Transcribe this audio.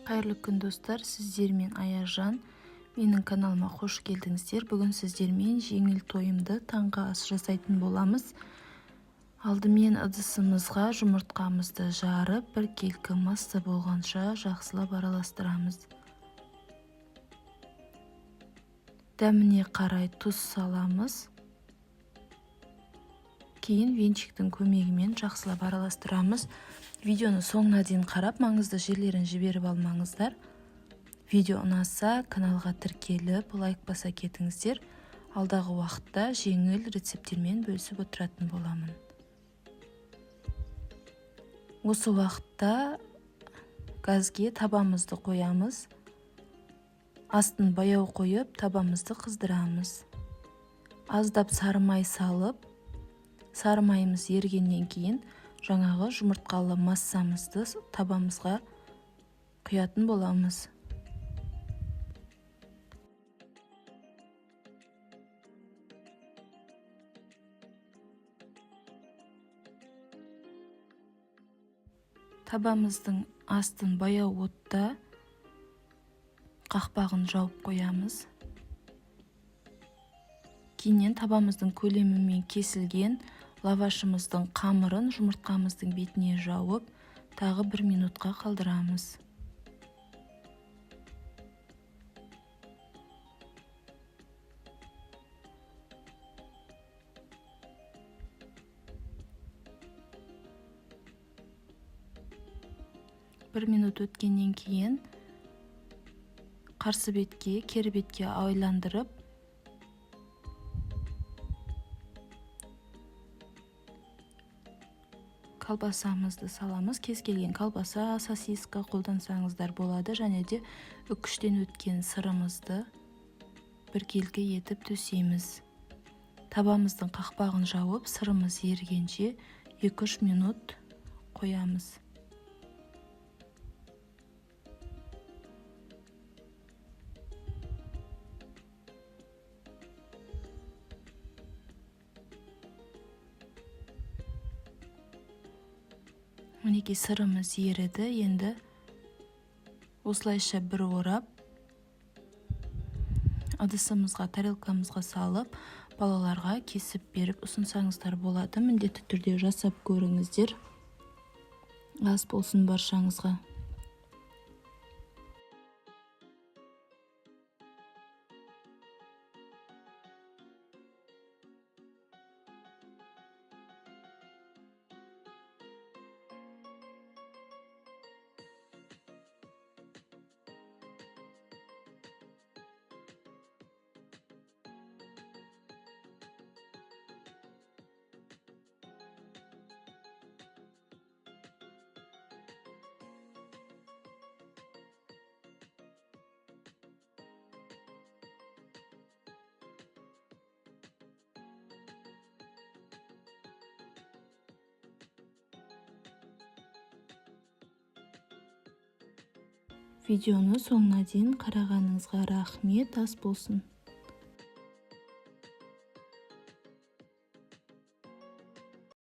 Қайырлы күн, достар! Сіздермен Аяжан. Менің каналыма қош келдіңіздер. Бүгін сіздермен жеңіл, тойымды таңғы ас жасайтын боламыз. Алдымен ыдысымызға жұмыртқамызды жарып, біркелкі масса болғанша жақсылап араластырамыз. Дәміне қарай тұз саламыз. Кейін венчиктің көмегімен жақсылап араластырамыз. Видеоны соңына дейін қарап, маңызды жерлерін жіберіп алмаңыздар. Видео ұнаса, каналға тіркеліп, лайк баса кетіңіздер. Алдағы уақытта жеңіл рецепттермен бөлісіп отыратын боламын. Осы уақытта газге табамызды қоямыз. Астын баяу қойып, табамызды қыздырамыз. Аздап сары май салып, сары майымыз ерігеннен кейін жаңағы жұмыртқалы массамызды табамызға құятын боламыз. Табамыздың астын баяу отта, қақпағын жауып қоямыз. Кейіннен табамыздың көлемімен кесілген лавашымыздың қамырын жұмыртқамыздың бетіне жауып, тағы бір минутқа қалдырамыз. Бір минут өткеннен кейін қарсы бетке, кері бетке айландырып, колбасамызды саламыз. Кез келген колбаса, сосиска қолдансаңыздар болады. Және де үккіштен өткен сырымызды біркелкі етіп төсейміз. Табамыздың қақпағын жауып, сырымыз ерігенше 2-3 минут қоямыз. Мінекей, сырымыз еріді. Енді осылайша бір орап, ыдысымызға, тарелкамызға салып, балаларға кесіп беріп ұсынсаңыздар болады. Міндетті түрде жасап көріңіздер. Ас болсын баршаңызға! Видеоны соңына дейін қарағаныңызға рахмет. Ас болсын!